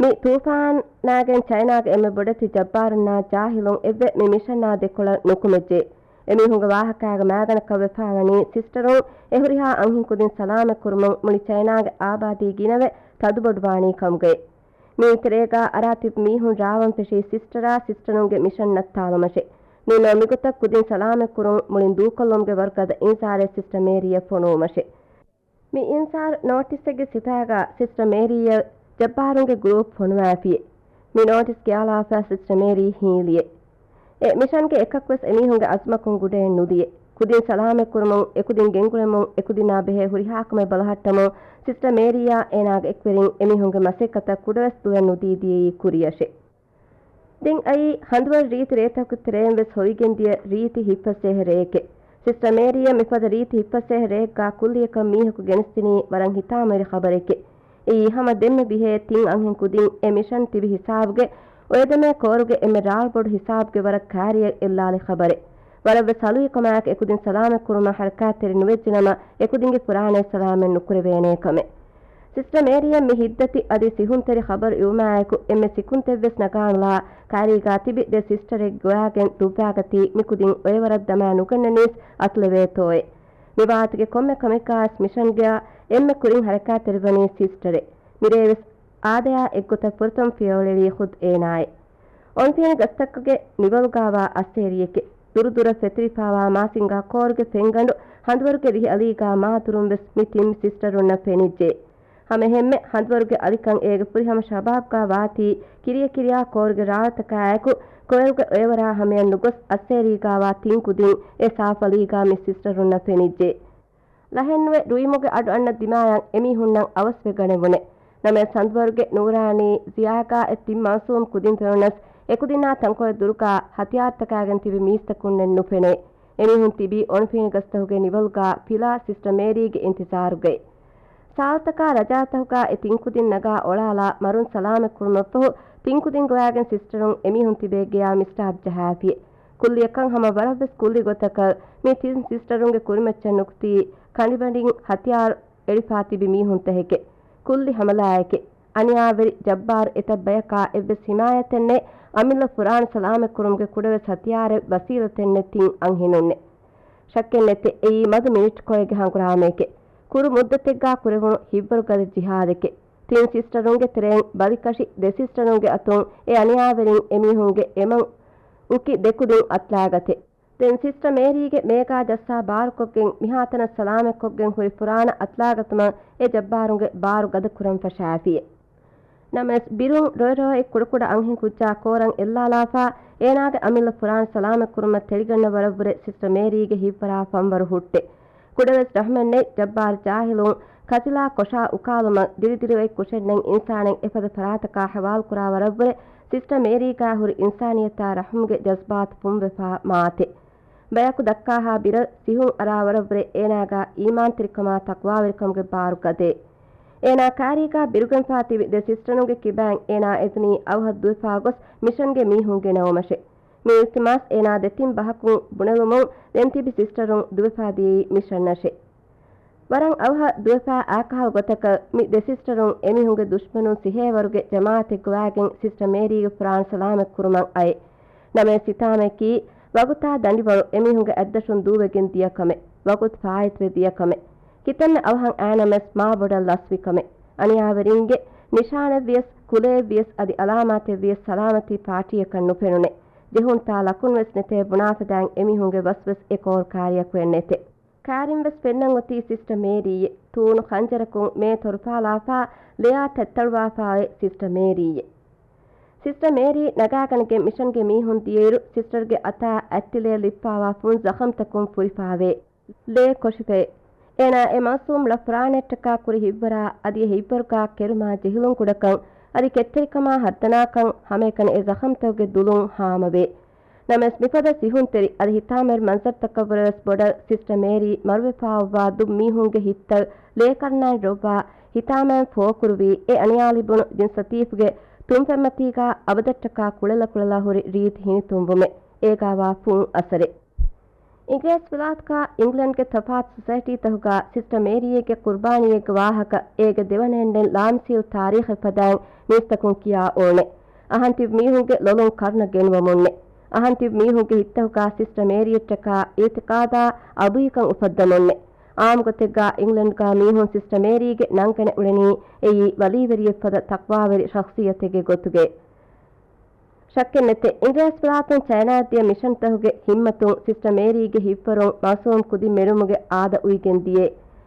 މި ތޫފާނާގެން ޗައިނާގެ އެންމެ ބޮޑެތި ޖައްބާރުންނާ ޖާހިލުން އެއްވެ މި މިޝަންނާ ދެކޮޅަށް ނުކުމެއްޖެ. އެމީހުންގެ ވާހަކާގެ މާގަނޑަކަށްވެފާވަނީ ސިސްޓަރުން އެހުރިހާ އަންހެން ކުދިން ސަލާމަތް ކުރުމުން މުޅި ޗައިނާގެ އާބާދީ ގިނަވެ ތަދުބޮޑުވާނީ ކަމުގައި. މި ތެރޭގަ އަރާތިބި މީހުން ރާވަން ފެށީ ސިސްޓަރާ ސިސްޓަރުންގެ މިޝަން ނައްތާލުމަށެ. ނޫން މިގޮތަށް ކުދިން ސަލާމަތް ކުރުން މުޅިން ދޫކޮށްލުމުގެ ވަރުގަދަ އިންޒާރެއް ސިސްޓަރ މޭރީއަށް ފޮނުވުމަށެ. މި އިންޒާރު ނޯޓިސެއްގެ ސިފައިގަ ސިސްޓަރ މޭރީއަށް ޖައްބާރުންގެ ގްރޫޕް ފޮނުވާފި. މި ނޯޓިސް ކިޔާލާފަ ސިސްޓަރ މޭރީ ހީލިއެ. އެ މިޝަންގެ އެކަކުވެސް އެމީހުންގެ އަޒުމަކުން ގުޑައެއް ނުލިއެ. ކުދިން ސަލާމަތްކުރުމުން، އެކުދިން ގެންގުޅެމުން، އެކުދިންނާ ބެހޭ ހުރިހާ ކަމެއް ބަލަހައްޓަމުން، ސިސްޓަރ މޭރީއާ އޭނާގެ އެކުވެރިން އެމީހުންގެ މަސައްކަތަށް ކުޑަވެސް ދުވެ ނުދީ ދިޔައީ ކުރިއަށެ. ދެން އައީ ހަނދުވަރު ރީތި ރޭތަކު ތެރެއިން ވެސް ހޮވިގެން ދިޔަ ރީތި ހިތްފަސޭހަ ރެއެކެ. ސިސްޓަރ މޭރީއަށް މިފަދަ ރީތި ހިތްފަސޭހަ ރެއެއްގަ ކުއްލިއަކަށް މީހަކު ގެނެސްދިނީ ވަރަށް ހިތާމަވެރި ޚަބަރެކެ. އެއީ ހަމަ ދެންމެ ބިހޭ ތިން އަންހެން ކުދިން އެ މިޝަން ތިބި ހިސާބުގެ އޮއެދެމޭ ކޯރުގެ އެންމެ ރާޅުބޮޑު ހިސާބުގެ ވަރަށް ކާރިއަށް އެއްލާލި ޚަބަރެއް. ވަރަށްވެސް ހަލުވިކަމާއެކު އެކުދިން ސަލާމަތްކުރުމަށް ހަރަކާތްތެރި ނުވެއްޖެނަމަ، އެކުދިންގެ ފުރާނައެއް ސަލާމަތް ނުކުރެވޭނޭ ކަމެއް. ސިސްޓަރ މޭރީއަށް މި ހިތްދަތި އަދި ސިހުންތެރި ޚަބަރު އިވުމާއެކު، އެންމެ ސިކުންތެއްވެސް ނަގާނުލާ، ކާރީގާ ތިބި ދެ ސިސްޓަރެއް ގޮވާގެން ދުއްވާގަތީ މިކުދިން އޮއެވަރަށް ދަމާ ނުގަންނަނީސް އަތުލެވޭތޯއޭ. މިވާހަކަގެ ކޮންމެ ކަމެއްގާވެސް މިޝަންގެއާ އެންމެ ކުރިން ހަރަކާތްތެރިވަނީ ސިސްޓަރެއް. މިރޭވެސް އާދަޔާ އެއްގޮތަށް ފުރަތަމަ ފިޔަވަޅު އެޅީ ޚުދް އޭނާއޭ. އޮންފީނި ގަސްތަކުގެ ނިވަލުގާވާ އައްސޭރިއެކެ. ދުރުދުރަށް ފެތުރިފާވާ މާސިންގާ ކޯރުގެ ފެންގަނޑު ހަނދުވަރުގެ ރިހި އަލީގާ މާދުރުން ވެސް މި ތިން ސިސްޓަރުންނަށް ފެނިއްޖެ. ހަމައެހެންމެ ހަނދުވަރުގެ އަލިކަން އޭގެ ފުރިހަމަ ޝަބާބްގާ ވާތީ ކިރިޔަކިރިޔާ ކޯރުގެ ރާޅުތަކާއެކު ކޮއެލްގެ އޮއެވަރާ ހަމަޔަށް ނުގޮސް އައްސޭރީގާވާ ތިން ކުދިން އެ ސާފަލީގާ މި ސިސްޓަރުންނަށް ފެނިއްޖެ. ލަހެއްނުވެ ރުއިމުގެ އަޑު އަންނަ ދިމާޔަށް އެމީހުންނަށް އަވަސްވެ ގަނެވުނެ. ނަމަވެސް ހަނދުވަރުގެ ނޫރާނީ ޒިޔާގާ އެ ތިން މައުސޫމް ކުދިން ފެނުނަސް އެކުދިންނާ ތަންކޮޅެއް ދުރުގާ ހަތިޔާރުތަކާގެން ތިބި މީސްތަކުންނެއް ނުފެނޭ. އެމީހުން ތިބީ އޮންފީނި ގަސްތަކުގެ ނިވަލުގާ ފިލާ ސިސްޓަރ މޭރީގެ އިންތިޒާރުގައި. ސާޅުތަކާ ރަޖާތަކުގާ އެ ތިން ކުދިން ނަގާ އޮޅާލާ މަރުން ސަލާމަތް ކުރުމަށްފަހު ތިން ކުދިން ގޮވާގެން ސިސްޓަރުން އެމީހުން ތިބޭ ގެޔާ މިސްރާބް ޖަހާފި. ކުއްލިއަކަށް ހަމަ ވަރަށްވެސް ކުއްލި ގޮތަކަށް މި ތިން ސިސްޓަރުންގެ ކުރިމައްޗަށް ނުކުތީ ކަނޑިބަނޑިން ހަތިޔާރު އެޅިފާ ތިބި މީހުންތަކެކެ. ކުއްލި ހަމަލާއެކެ. އަނިޔާވެރި ޖައްބާރު އެތައް ބަޔަކާ އެއްވެސް ހިމާޔަތެއް ނެތް، އަމިއްލަ ފުރާނަ ސަލާމަތްކުރުމުގެ ކުޑަވެސް ހަތިޔާރެއް ވަސީލަތެއް ނެތް ތިން އަންހެނުންނެއް. ޝައްކެއް ނެތެ އެއީ މަދު މިނިޓްކޮޅެއްގެ ހަނގުރާމައެކެ. ކުރު މުއްދަތެއްގާ ކުރެވުނު ހިތްވަރުގަދަ ޖިހާދެކެ. ތިން ސިސްޓަރުންގެ ތެރެއިން ބަލިކަށި ދެ ސިސްޓަރުންގެ އަތުން އެ އަނިޔާވެރިން އެމީހުންގެ އެމަން އުކި ދެ ކުދިން އަތްލާގަތެ. ދެން ސިސްޓަ މޭރީގެ މޭގާ ޖައްސާ ބާރުކޮށްގެން މިހާތަނަށް ސަލާމަތްކޮށްގެން ހުރި ފުރާނަ އަތްލާގަތުމަށް އެ ޖައްބާރުންގެ ބާރު ގަދަކުރަން ފަށާފި. ނަމަވެސް ބިރުން ރޮއެ ރޮއެ ކުޑަކުޑަ އަންހެން ކުއްޖާ ކޯރަން އެއްލާލާފާ، އޭނާގެ އަމިއްލަ ފުރާނަ ސަލާމަތްކުރުމަށް ތެޅިގަންނަ ވަރަށްވުރެ ސިސްޓަ މޭރީގެ ހިތްވަރާ ފަންވަރު ހުއްޓެ. ކުޑަވެސް ރަހްމަތް ނެތް ޖައްބާރު ޖާހިލުން، ކަތިލާ ކޮށާ އުކާލުމަށް ދިރިދިރިއޮތް ކުށެއްނެތް އިންސާނެއް އެފަދަ ފަރާތަކާ ހަވާލުކުރާ ވަރަށްވުރެ ސިސްޓަ މޭރީގާ ހުރި އިންސާނިއްޔަތާ ރަހުމުގެ ޖަޒްބާތު ފުންވެފާ މާތެ. ބަޔަކު ދައްކާހާ ބިރަށް ސިހުން އަރާ ވަރަށްވުރެ އޭނާގާ އީމާންތެރިކަމާ ތަޤްވާވެރިކަމުގެ ބާރު ގަދޭ. އޭނާ ކާރީގާ ބިރުގެންފާ ތިބި ދެ ސިސްޓަރުންގެ ކިބައިން އޭނާ އެދުނީ އަވަހަށް ދުވެފާ ގޮސް މިޝަންގެ މީހުން ގެނައުމަށެ. މި އިލްތިމާސް އޭނާ ދެތިން ބަހަކުން ބުނެލުމުން ދެން ތިބި ސިސްޓަރުން ދުވެފާ ދިޔައީ މިޝަންއަށެ. ވަރަށް އަވަހަށް ދުވެފާ އާކަހަލަ ގޮތަކަށް މި ދެ ސިސްޓަރުން އެމީހުންގެ ދުޝްމަނުން ސިހޭވަރުގެ ޖަމާއަތެއް ގޮވާގެން ސިސްޓަރ މޭރީގެ ފުރާނަ ސަލާމަތް ކުރުމަށް އައޭ. ނަމަވެސް ހިތާމައަކީ ވަގުތާ ދަނޑިވަޅު އެމީހުންގެ އަތްދަށުން ދޫވެގެން ދިޔަ ކަމެއް، ވަގުތު ފާއިތުވެ ދިޔަ ކަމެއް. ކިތަންމެ އަވަހަށް އައިނަމަވެސް މާ ބޮޑަށް ލަސްވި ކަމެއް. އަނިޔާވެރިންގެ ނިޝާނެއްވިޔަސް، ކުލައެއްވިޔަސް އަދި އަލާމާތެއްވިޔަސް ސަލާމަތީ ޕާޓީއަކަށް ނުފެނުނޭ. ޖެހުންތާ ލަކުންވެސް ނެތޭ ބުނާފަދައިން އެމީހުންގެ ވަސްވެސް އެ ކޯރު ކާރިޔަކުވެ ނެތޭ. ކާރިން ވެސް ފެންނަން އޮތީ ސިސްޓަ މޭރީއެއް. ތޫނު ޚަންޖަރަކުން މޭ ތޮރުފާލާފާ، ލެޔާ ތައްތަޅުވާފާއެއް ސިސްޓަ މޭރީއެއް. ސިސްޓަ މޭރީ ނަގާގަނެގެން މިޝަންގެ މީހުން ދިޔައިރު، ސިސްޓަރގެ އަތާ އަތްތިލަޔަށް ލިއްފާވާ ފުން ޒަޚަމްތަކުން ފުރިފާވޭ. ލޭ ކޮށިފައި. އޭނާ އެ މައުސޫމް ޅަ ފުރާނައެއްޓަކާ ކުރި ހިތްވަރާ އަދި އެ ހިތްވަރުގާ ކެރުމާ ޖެހިލުން ކުޑަކަން އަދި ކެތްތެރިކަމާ ހައްދަނާކަން ހަމައެކަނި އެ ޒަޚަމްތަކުގެ ދުލުން ހާމަވޭ. ނަމަވެސް މިފަދަ ސިހުންތެރި އަދި ހިތާމަވެރި މަންޒަރުތަކަށްވުރެވެސް ބޮޑަށް ސިސްޓަ މޭރީ މަރުވެފާ އޮއްވާ ދުށް މީހުންގެ ހިތްތައް ލޭކަރުނާއިން ރޮއްވާ ހިތާމައިން ފޯކުރުވީ އެ އަނިޔާ ލިބުނު ޖިންސް ލަތީފުގެ ތުންފެންމަތީގާ އަބަދަށްޓަކާ ކުޅެލަކުޅެލާ ހުރި ރީތި ހިނިތުންވުމެއް. އޭގާވާ ފުން އަސަރެއް. އިނގިރޭސިވިލާތުގާ އިނގްލެންޑްގެ ތަފާތު ސޮސައިޓީތަކުގާ ސިސްޓަ މޭރީއެއްގެ ޤުރްބާނީއެއްގެ ވާހަކަ އޭގެ ދެވަނައެންމެން ލާމިސީލް ތާރީޚެއް ފަދައިން މީސްތަކުން ކިޔާ އުޅުނެ. އަހަން ތިބި މީހުންގެ ލޮލުން ކަރުނަ ގެންވަމުންނެ. އަހަން ތިބި މީހުންގެ ހިތްތަކުގާ ސިސްޓަ މޭރީއަށްޓަކާ އިއުތިޤާދާ އަޑުއިކަން އުފައްދަމުންނެ. އާއްމު ގޮތެއްގާ އިނގްލެންޑްގާ މީހުން ސިސްޓަ މޭރީގެ ނަންގަނެ އުޅެނީ އެއީ ވަލީވެރިއެއް ފަދަ ތަޤްވާވެރި ޝަޚްޞިއްޔަތެއްގެ ގޮތުގައި. ޝައްކެއް ނެތޭ، އިނގިރޭސިވިލާތުން ޗައިނާއަށް ދިޔަ މިޝަންތަކުގެ ހިންމަތުން ސިސްޓަ މޭރީގެ ހިތްވަރުން މައުސޫމް ކުދިން މެރުމުގެ އާދަ އުއިގެން ދިޔޭ.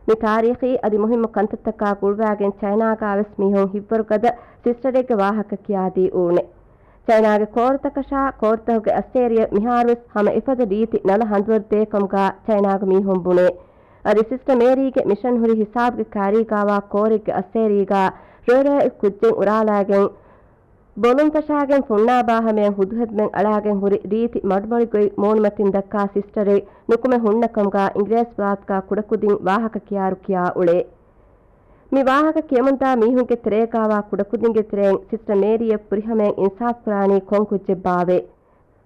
މި ތާރީޚީ އަދި މުހިއްމު ކަންތައްތަކާ ގުޅުވާގެން ޗައިނާގާވެސް މީހުން ހިތްވަރުގަދަ ސިސްޓަރެއްގެ ވާހަކަ ކިޔާދީ އުޅުނެ. ޗައިނާގެ ކޯރުތަކަށާ ކޯރުތަކުގެ އައްސޭރިއަށް މިހާރުވެސް ހަމަ އެފަދަ ރީތި ނަލަ ހަނދުވަރު ދޭ ކަމުގާ ޗައިނާގެ މީހުން ބުނޭ. އަދި ސިސްޓަ މޭރީގެ މިޝަން ހުރި ހިސާބުގެ ކާރީގާވާ ކޯރެއްގެ އައްސޭރީގާ ރޮއެ ރޮއެ ކުއްޖެއް އުރާލާގެން، ބޮލުން ފަށާގެން ފުންނާބާ ހަމަޔަށް ހުދުހެދުމެއް އަޅާގެން ހުރި ރީތި މަޑުމޮޅި ގޮތް މޫނުމަތިން ދައްކާ ސިސްޓަރެއް ނުކުމެ ހުންނަ ކަމުގާ އިނގިރޭސިވިލާތުގާ ކުޑަކުދިން ވާހަކަ ކިޔާއިރު ކިޔާ އުޅޭ. މި ވާހަކަ ކިޔަމުންދާ މީހުންގެ ތެރޭގާވާ ކުޑަކުދިންގެ ތެރެއިން ސިސްޓަރ މޭރީއަށް ފުރިހަމަޔަށް އިންސާފު ކުރާނީ ކޮން ކުއްޖެއްބާވޭ؟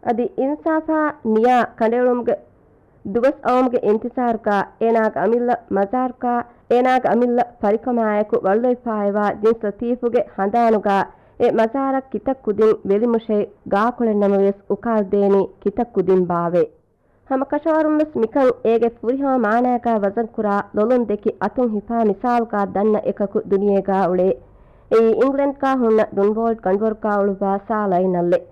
އަދި އިންސާފާ ނިޔާ ކަނޑައެޅުމުގެ ދުވަސް އައުމުގެ އިންތިޒާރުގާ އޭނާގެ އަމިއްލަ މަޒާރުގާ އޭނާގެ އަމިއްލަ ފަރިކަމާއެކު ވަޅުލައިފާއެވާ ޖިންސް ލަތީފުގެ ހަނދާނުގާ އެ މަޒާރަށް ކިތައް ކުދިން ވެލިމުށެއް ގާކޮޅެއް ނަމަވެސް އުކާލުދޭނީ ކިތައް ކުދިން ބާވޭ؟ ހަމަކަށަވަރުންވެސް މިކަން އޭގެ ފުރިހަމަ މާނާގާ ވަޒަންކުރާ ލޮލުން ދެކި އަތުން ހިފާ މިސާލުގާ ދަންނަ އެކަކު ދުނިޔޭގާ އުޅޭ. އެއީ އިންގްލެންޑްގާ ހުންނަ ޑުންވޯލްޑް ގަނޑުވަރުގާ އުޅުއްވާ ސާ ލައިނަލްއެއް.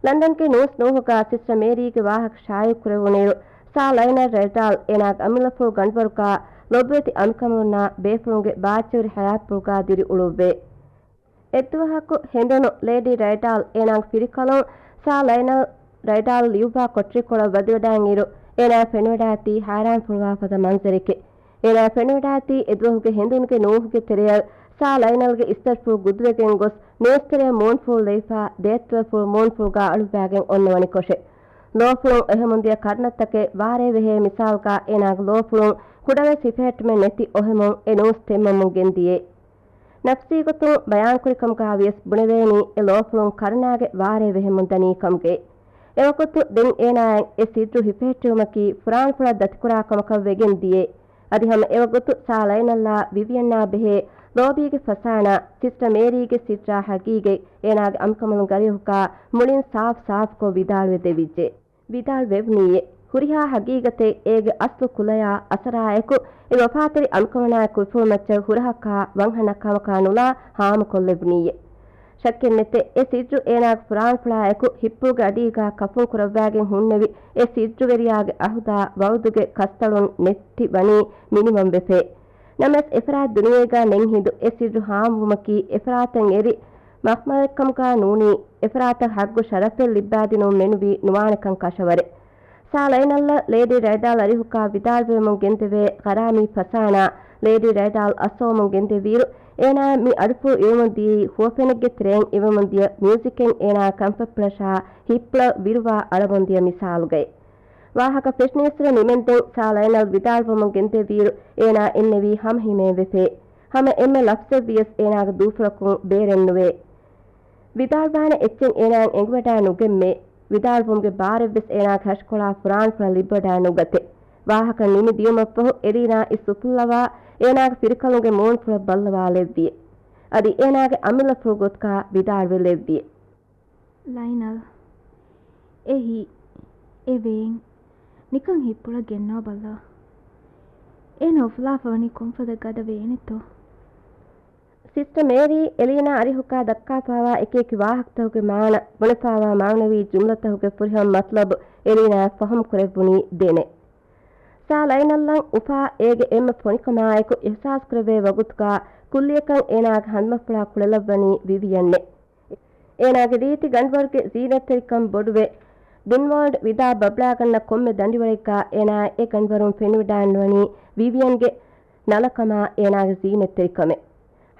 ލަންޑަންގެ ނޫސް ނޫހުގާ ސިސްޓަ މޭރީގެ ވާހަކަ ޝާއިޢު ކުރެވުނުއިރު، ސާ ލައިނަލް ރެޑާލް އޭނާގެ އަމިއްލަފުޅު ގަނޑުވަރުގާ ލޮބުވެތި އަނބިކަނބަލުންނާ ބޭފުޅުންގެ ބާއްޖަވެރި ހަޔާތްޕުޅުގާ ދިރިއުޅުއްވޭ. އެއްދުވަހަކު ހެނދުނު ލޭޑީ ރެޑާލް އޭނާގެ ފިރިކަލުން ސާ ލައިނަލް ރެޑާލް ލިޔުއްވާ ކޮޓަރިކޮޅަށް ވަދެވަޑައިގެންއިރު، އޭނާ ފެނިވަޑާއިތީ ހައިރާންފުޅުވާ ފަދަ މަންޒަރެކޭ. އޭނާ ފެނިވަޑާއިތީ އެދުވަހުގެ ހެނދުނުގެ ނޫހުގެ ތެރެއަށް ސާ ލައިނަލްގެ އިސްތަށިފުޅު ގުދުވެގެން ގޮސް، ނޫސްތެރެއަށް މޫނުފުޅު ލެވިފާ، ދޭތެރެފުޅު މޫނުފުޅުގާ އަޅުއްވާގެން އޮންނަވަނިކޮށެ. ލޯފުޅުން އޮހެމުންދިޔަ ކަރުނަތަކެއް ވާރޭ ވެހޭ މިސާލުގާ އޭނާގެ ލޯފުޅުން ކުޑަވެސް ހިފެހެއްޓުމެއް ނެތި އޮހެމުން އެ ނޫސް ތެއްމަމުން ގެންދިޔޭ. ނަފްސީގޮތުން ބަޔާންކުރިކަމުގާ ވިޔަސް ބުނެވޭނީ އެ ލޯފުޅުން ކަރުނާގެ ވާރޭ ވެހެމުންދަނީ ކަމުގައި. އެވަގުތު ދެން އޭނާއަށް އެ ސިއްރު ހިފެހެއްޓެވުމަކީ ފުރާނަފުޅަށް ދަތިކުރާ ކަމަކަށް ވެގެން ދިޔައެއް. އަދި ހަމަ އެވަގުތު ސާ ލައިނަލްއާ ވިވިޔަންއާ ބެހޭ ލޯބީގެ ފަސާނާ، ސިސްޓަ މޭރީގެ ސިއްރާ ހަގީގަތް އޭނާގެ އަނބިކަނބަލުން ގަރިއަހުގާ މުޅިން ސާފު ސާފުކޮށް ވިދާޅުވެ ދެވިއްޖެ. ވިދާޅުވެވުނީއޭ. ހުރިހާ ހަގީގަތެއް އޭގެ އަސްލު ކުލަޔާ އަސަރާއެކު، އެ ވަފާތެރި އަނބިކަނބަލާ ކުރިފުޅުމައްޗަށް ހުރަހަކާ ވަންހަނަ ކަމަކާ ނުލާ ހާމަކޮށްލެވުނީއޭ. ޝައްކެއް ނެތޭ، އެ ސިއްރު އޭނާގެ ފުރާނަފުޅާއެކު ހިއްޕުގެ އަޑީގާ ކަފުން ކުރައްވާގެން ހުންނެވި އެ ސިއްރުވެރިޔާގެ އަހުދާ ވައުދުގެ ކަސްތަޅުން ނެތި ވަނީ މިނިވަންވެފައި. ނަމަވެސް އެފަރާތް ދުނިޔޭގާ ނެތް ހިނދު އެ ސިއްރު ހާމަވުމަކީ އެފަރާތަށް އެރި މަޚްމަލެއްކަމުގާ ނޫނީ، އެފަރާތަށް ހައްގު ޝަރަފެއް ލިއްބާދިނުން މެނުވީ ނުވާނެކަން ކަށަވަރެއް. ސާ ލައިނަލްއަށް ލޭޑީ ރެޑާލް އަރިހުކާ ވިދާޅުވެމުން ގެންދެވޭ ޣަރާމީ ފަސާނާ، ލޭޑީ ރެޑާލް އައްސަވަމުން ގެންދެވިއިރު، އޭނާ މި އަޑުފުޅު އިވެމުން ދިޔައީ ހުވަފެނެއްގެ ތެރެއިން އިވެމުން ދިޔަ މިއުޒިކެއް އޭނާ ކަންފަތްޕުޅަށާ ހިތްޕުޅަށް ވިރުވާ އަޅަމުން ދިޔަ މިސާލުގައި. ވާހަކަ ފެށުނީއްސުރެ ނިމެންދެން ސާ ލައިނަލް ވިދާޅުވަމުން ގެންދެވިއިރު، އޭނާ އެންނެވީ ހަމަހިމޭންވެފޭ. ހަމަ އެންމެ ލަފްޒެއްވިޔަސް އޭނާގެ ދޫފުޅަކުން ބޭރެއްނުވޭ. ވިދާޅުވާނެ އެއްޗެއް އޭނާއަށް އެނގިވަޑާ ނުގެންމޭ. ވިދާޅުވުމުގެ ބާރެއްވެސް އޭނާގެ ހަށިކޮޅާ ފުރާނަފުޅަށް ލިބިވަޑާ ނުގަތެ. ވާހަކަ ނިމި ދިޔުމަށްފަހު އެލީނާ އިސް އުފުއްލަވާ، އޭނާގެ ފިރިކަލުންގެ މޫނުފުޅަށް ބައްލަވާލެއްވިޔެ. އަދި އޭނާގެ އަމިއްލަފުޅު ގޮތުގާ ވިދާޅުވެލެއްވިޔެ. ލައިނަލް، އެ ހިތް، އެ ވޭން، ނިކަން ހިތްޕުޅަށް ގެންނަވާބަލަ. އޭނަ އުފުލާފަ ވަނީ ކޮންފަދަ ގަދަ ވޭނެތޯ؟ ސިސްޓަ މޭރީ އެލީނާ އަރިހުގާ ދައްކާފާވާ އެކިއެކި ވާހަކަތަކުގެ މާނަ، ބުނެފާވާ މާނަވީ ޖުމްލަތަކުގެ ފުރިހަމަ މަތްލަބު އެލީނާއަށް ފަހުމް ކުރެއްވުނީ ދެނެ. ސާ ލައިނަލްއަށް އުފާ އޭގެ އެންމެ ފޮނިކަމާއެކު އިހްސާސް ކުރެވޭ ވަގުތުގާ ކުއްލިއަކަށް އޭނާގެ ހަނދުމަފުޅާ ކުޅެލައްވަނީ ވިވިޔަންނެ. އޭނާގެ ރީތި ގަނޑުވަރުގެ ޒީނަތްތެރިކަން ބޮޑުވެ، ދިންވޯލްޑް ވިދާ ބަބްލާގަންނަ ކޮންމެ ދަނޑިވަޅެއްގާ އޭނާ އެ ގަނޑުވަރުން ފެނިވަޑާންވަނީ ވިވިޔަންގެ ނަލަކަމާ އޭނާގެ ޒީނަތްތެރިކަމެއް.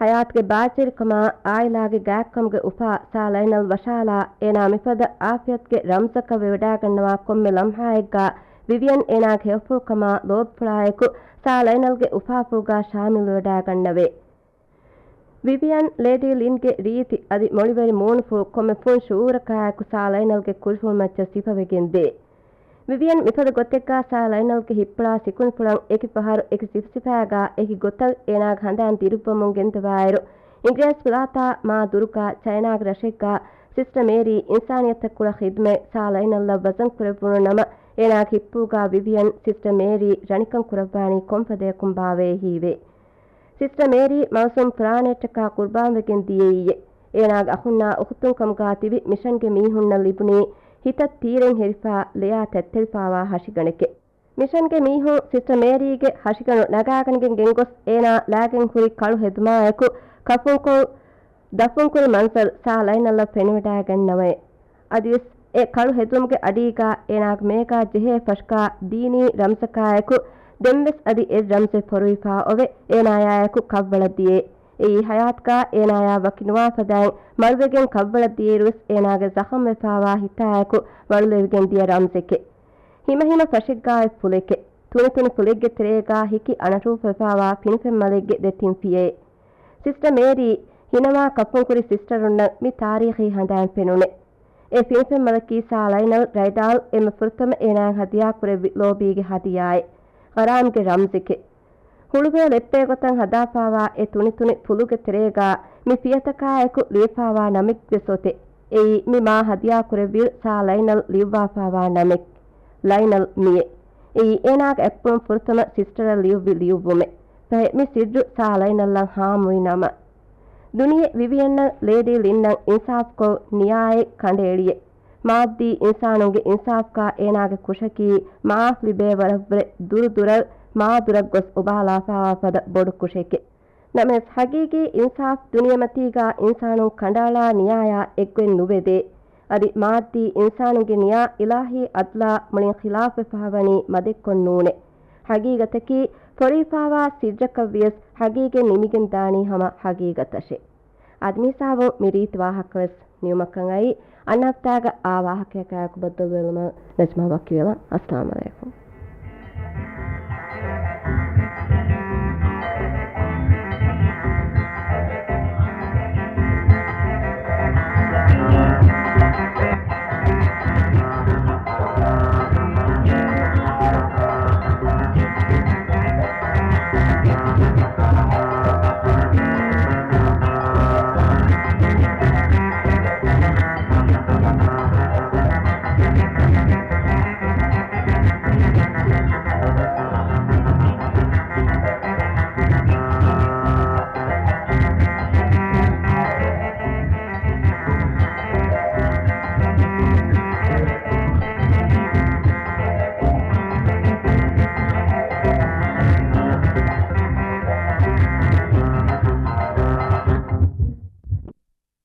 ހަޔާތުގެ ބާއްޖަވެރިކަމާ އާއިލާގެ ގާތްކަމުގެ އުފާ ސާ ލައިނަލް ވަށާލާ އޭނާ މިފަދަ އާފިޔަތުގެ ރަމްޒަކަށް ވެވަޑާގަންނަވާ ކޮންމެ ލަމްހާއެއްގާ ވިވިޔަން އޭނާގެ ހެޔޮފުޅުކަމާ ލޯބިފުޅާއެކު ސާ ލައިނަލްގެ އުފާފުޅުގާ ޝާމިލުވެވަޑާގަންނަވޭ. ވިވިޔަން ލޭޑީ ލިންގެ ރީތި އަދި މޮޅިވެރި މޫނުފުޅު ކޮންމެ ފުން ޝުޢޫރަކާއެކު ސާ ލައިނަލްގެ ކުރިފުޅުމައްޗަށް ސިފަވެގެން ދޭ. ވިވިޔަން މިފަދަ ގޮތެއްގާ ސާ ލައިނަލްގެ ހިތްޕުޅާ ސިކުނޑިފުޅަށް އެކި ފަހަރު އެކި ސިފަސިފައިގާ އެކި ގޮތަށް އޭނާގެ ހަނދާން ދިރުއްވަމުން ގެންދަވާއިރު، އިނގިރޭސި ފިލާތާ މާ ދުރުގާ ޗައިނާގެ ރަށެއްގާ ސިސްޓަ މޭރީ އިންސާނިއްޔަތަށް ކުޅަ ޚިދުމަތް ސާ ލައިނަލްއަށް ވަޒަން ކުރެއްވުނު ނަމަ، އޭނާގެ ހިތްޕުޅުގާ ވިވިޔަން ސިސްޓަ މޭރީ ރަނިކަން ކުރައްވާނީ ކޮންފަދަޔަކުން ބާވޭ ހީވޭ. ސިސްޓަ މޭރީ މައުސޫމް ފުރާނައަށްޓަކާ ޤުރުބާންވެގެން ދިޔައީއޭ. އޭނާގެ އަޚުންނާ އުޚުތުން ކަމުގާ ތިބި މިޝަންގެ މީހުންނަށް ލިބުނީ ހިތަށް ތީރެއް ހެރިފާ، ލެޔާ ތަތްތެރިފާވާ ހަށިގަނޑެކޭ. މިޝަންގެ މީހުން ސިސްޓަ މޭރީގެ ހަށިގަނޑު ނަގާގަނެގެން ގެންގޮސް އޭނާ ލާގެން ހުރި ކަޅު ހެދުމާއެކު ކަފުންކޮޅު ދަފުންކުރި މަންޒަރު ސާ ލައިނަލްއަށް ފެނިވަޑާގަންނަވައޭ. އަދިވެސް އެ ކަޅު ހެދުމުގެ އަޑީގާ އޭނާގެ މޭގާ ޖެހޭ ފަށުގާ ދީނީ ރަމްޒަކާއެކު ދެންވެސް އަދި އެއް ރަމްޒެއް ފޮރުވިފާ އޮވެ، އޭނާޔާއެކު ކަށްވަޅަށް ދިޔައޭ. އެއީ ހަޔާތުގާ އޭނާޔާ ވަކި ނުވާ ފަދައިން މަރުވެގެން ކަށްވަޅަށް ދިޔައިރުވެސް އޭނާގެ ޒަޚަމްވެފާވާ ހިތާއެކު ވަޅުލެވިގެން ދިޔަ ރަމްޒެކޭ. ހިމަހިމަ ފަށެއްގާ އޮތް ފުލެކޭ. ތުނިތުނި ފުލެއްގެ ތެރޭގާ ހިކި އަނަރޫފުވެފާވާ ފިނިފެންމަލެއްގެ ދެތިން ފިޔައޭ. ސިސްޓަ މޭރީ ހިނަވާ ކަފުންކުރި ސިސްޓަރުންނަށް މި ތާރީޚީ ހަނދާން ފެނުނެ. އެ ފިނިފެންމަލަކީ ސާ ލައިނަލް ރައިޑާލް އެންމެ ފުރަތަމަ އޭނާއަށް ހަދިޔާ ކުރެއްވި ލޯބީގެ ހަދިޔާއެއް. ޣަރާމްގެ ރަމްޒެކޭ. ހުޅުވޭ ލެއްޕޭ ގޮތަށް ހަދާފާވާ އެ ތުނިތުނި ފުލުގެ ތެރޭގާ މި ފިޔަތަކާއެކު ލިޔެފާވާ ނަމެއްވެސް އޮތޭ. އެއީ މި މާ ހަދިޔާ ކުރެއްވިއިރު ސާ ލައިނަލް ލިޔުއްވާފާވާ ނަމެއް. ލައިނަލް މިއޭ. އެއީ އޭނާގެ އަތްޕުޅުން ފުރަތަމަ ސިސްޓަރަށް ލިޔުއްވި ލިޔުއްވުމެއް. ފަހެ މި ސިއްރު ސާ ލައިނަލްއަށް ހާމުވި ނަމަ. ދުނިޔެ ވިވިޔަންއަށް ލޭޑީ ލިންއަށް އިންސާފްކޮށް ނިޔާއެއް ކަނޑައެޅިއެ. މާއްދީ އިންސާނުންގެ އިންސާފްގާ އޭނާގެ ކުށަކީ މާފް ލިބޭ ވަރަށްވުރެ ދުރު ދުރަށް މާ ދުރަށް ގޮސް އުބާލާފާވާ ފަދަ ބޮޑު ކުށެކޭ. ނަމަވެސް ހަގީގީ އިންސާފް ދުނިޔެމަތީގާ އިންސާނުން ކަނޑައަޅާ ނިޔާޔާ އެއްގޮތް ނުވެދޭ. އަދި މާއްދީ އިންސާނުންގެ ނިޔާ އިލާހީ އަދްލާ މުޅިން ޚިލާފްވެފަހަވަނީ މަދެއްކޮށް ނޫނޭ. ހަގީގަތަކީ ފޮރުވިފާވާ ސިއްރަކަށްވިޔަސް ހަގީގަތް ނިމިގެން ދާނީ ހަމަ ހަގީގަތަށޭ. އަދި މިހިސާބުން މި ރީތި ވާހަކަވެސް ނިމުމަކަށް އައީ. އަންނަ ހަފްތާގަ އާ ވާހަކަޔަކާއެކު ބައްދަލުވެލުމަށް ނަޖްމާ ވަކިވެލަން. އައްސަލާމް ޢަލައިކުމް.